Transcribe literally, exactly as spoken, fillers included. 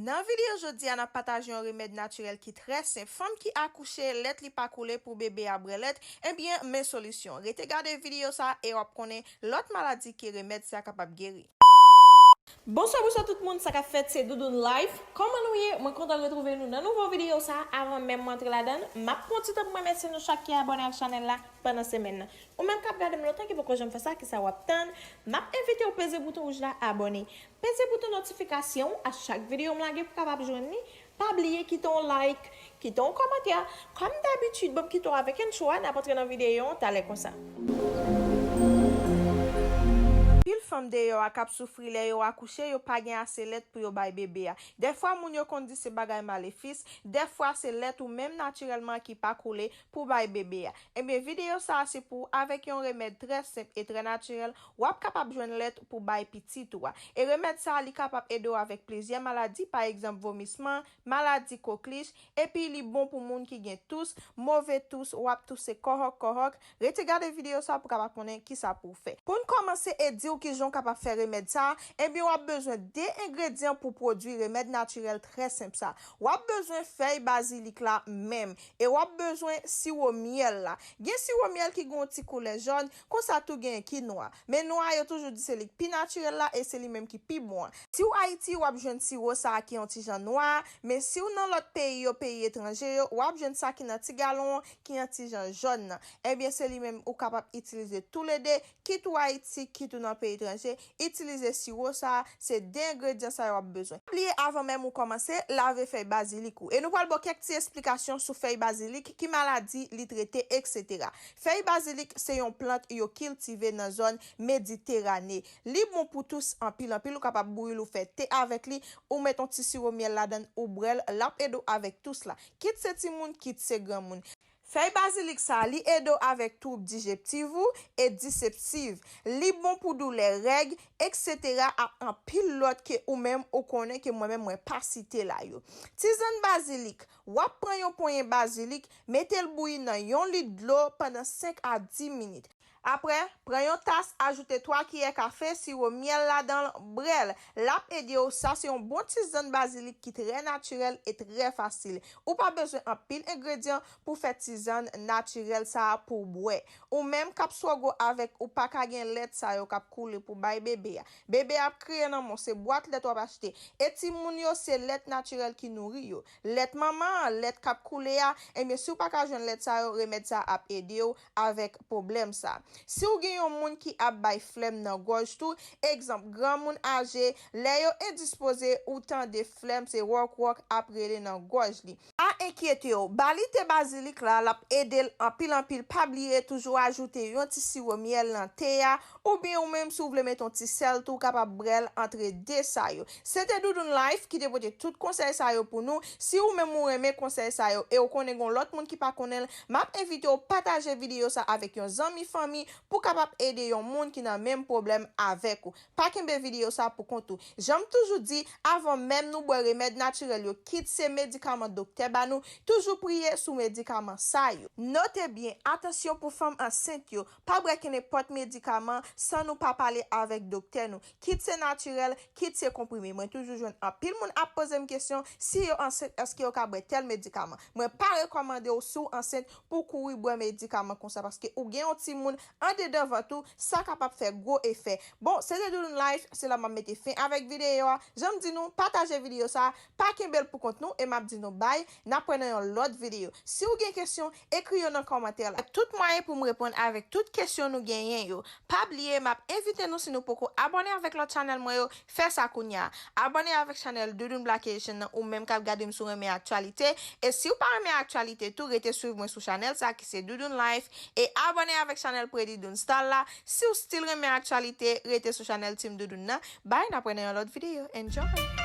Nan videyo jodi a, n ap pataje yon remèd natirèl ki trè senp. Fanm ki akouche, lèt li pa koule pou bebe a bwè lèt, ebyen, men solisyon. Rete gade videyo sa a e w ap konnen lòt maladi ke remèd sa a kapab geri. Bonswa, bonswa tout moun, sa k ap fèt, se Doudoune Life. Kòman nou ye? Mwen kontan retwouve nou nan nouvo videyo sa a. Avan menm mwen antre ladan l, m ap pran ti tan pou mwen remèsye nou chak ki abòne ak chanèl la pandan semèn nan. Ou menm k ap gade m lontan ki poko janm fè sa, kisa w ap tann? M ap envite w peze bouton wouj la, abòne. Peze bouton notifikasyon a chak videyo m lage pou w kapab jwenn li. Pa bliye kite yon like, kite yon kòmantè. Kòm dabitid, ban m kite w avèk entwo a, n ap antre nan videyo an talè konsa. Pil fanm deyò a k ap soufri lè yo akouche, yo pa gen ase lèt pou yo bay bebe a. Dèfwa moun yo konn di se bagay malefis, dèfwa se lèt ou menm natirèlman ki pa koule pou bay bebe a. Ebyen, videyo sa a se pou w. Avèk yon remèd trè senp e trè natirèl, w ap kapab jwenn lèt pou bay pitit ou a. E remèd sa a, li kapab ede w avèk plizyè maladi, pa egzanp, vomisman, maladi koklich, epi li bon pou moun ki gen tous, move tous, w ap touse kòhòk, kòhòk. Rete gade videyo sa a pou w kapab konnen kisa pou w fè. Pou n kòmanse e di w kijan w kapab fè remèd sa a, ebyen, w ap bezwen de engredyan pou pwodui remèd natirèl trè senp sa a. W ap bezwen fèy bazilik la menm, e w ap bezwen siwo myèl la. Gen siwo myèl ki gen yon ti koulè jòn, konsa tou gen ki nwa. Men nwa yo toujou di se li k pi natirèl la e se li menm ki pi bon an. Si w Ayiti, w ap jwenn siwo sa a ki yon ti jan nwa, men si w nan lòt peyi yo, peyi etranje yo, w ap jwenn sa ki nan ti galon an ki yon ti jan jòn nan. Ebyen, se li menm ou kapab itilize toulede, kit ou Ayiti, kit ou nan peyi etranje, itilize siwo sa a, se de engredyan sa yo w ap bezwen. Pa bliye, avan menm ou kòmanse, lave fèy bazilik ou. E nou pral ba w kèk ti esplikasyon sou fèy bazilik, ki maladi li trete, etsetera. Fèy bazilik se yon plant yo kiltive nan zòn Mediterane. Li bon pou tous anpil, anpil. Ou kapab bouyi l, ou fè te avèk li, ou met yon ti siwo myèl ladan l, ou bwè l, l ap ede w avèk tous la. Kit se timoun, kit se granmoun. Fèy bazilik sa a, li ede w avèk twoub dijeptiv ou e diseptiv. Li bon pou doulè règ, etsetera, ak anpil lòt ke ou menm ou konnen ke mwen menm mwen pa site la yo. Tizann bazilik, w ap pran yon ponyen bazilik, mete l bouyi nan yon lit dlo pandan senk a dis minit. Apre, pran yon tas, ajoute twa kiyè kafe siwo myèl ladan l, bwè l. L ap ede w, sa se yon bon tizann bazilik ki trè natirèl e trè fasil. Ou pa bezwen anpil engredyan pou fè tizann natirèl sa a pou w bwè. Ou menm k ap swogo avèk ou pa ka gen lèt sa yo k ap koule pou bay bebe a. Bebe a ap kriye nan men w, se bwat lèt w ap achte. E timoun yo, se lèt natirèl ki nouri yo. Lèt manman an, lèt k ap koule a, ebyen, si w pa ka jwenn lèt sa yo, remèd sa a ap ede w avèk pwoblèm sa. Si w gen yon moun ki ap bay flèm nan gòj tou, egzanp, granmoun aje, lè yo endispoze, ou tande flèm, se wòk wòk ap rele nan gòj li. Pa enkyete w, ba li te bazilik la, l ap ede l anpil anpil. Pa bliye toujou ajoute yon ti siwo myèl nan te a, oubyen ou menm si w vle mete yon ti sèl tou, w kapab bwè l antre de sa yo. Se te Doudoune Life ki te pote tout konsèy sa yo pou nou. Si ou menm ou renmen konsèy sa yo e ou konnen gen yon lòt moun ki pa konnen l, m ap envite w pataje videyo sa avèk yon zanmi, fanmi, pou kapab ede yon moun ki nan menm pwoblèm avèk ou. Pa kenbe videyo sa pou kont ou. Jan m toujou di, avan menm nou bwè remèd natirèl yo, kit se medikaman doktè ba nou, toujou priye sou medikaman sa yo. Note byen, atansyon pou fanm ansent yo, pa bwè kenenpòt medikaman san nou pa pale avèk doktè nou. Kit se natirèl, kit se konprime. Mwen toujou jwenn anpil moun ap poze m kesyon, si yo ansent, èske yo ka bwè tèl medikaman. Mwen pa rekòmande w si w ansent pou w kouri bwè medikaman konsa, paske ou gen yon timoun andedan vant ou, sa kapab fè gwo efè. Bon, se te Doudoune Life, se la m ap mete fen avèk videyo a. Jan m di nou, pataje videyo sa, pa kenbe l pou kont nou, e m ap di nou bay, n ap wè nan yon lòt videyo. Si w gen kesyon, ekri yo nan kòmantè la. Tout mwayen pou m reponn avèk tout kesyon nou genyen yo. Pa bliye, m ap envite nou, si nou poko abòne avèk lòt chanèl mwen yo, fè sa kounye a. Abòne avèk chanèl Doudoune Black Haitian nan, ou menm k ap gade m si w renmen aktyalite. E si w pa renmen aktyalite tou, rete swiv mwen sou chanèl sa ki se Doudoune Life. E abòne avèk chanèl Pretty Doune Style la. Si w still renmen aktyalite, rete sou chanèl Team Doudoune nan. Bye, n ap wè nan yon lòt videyo. Enjoy!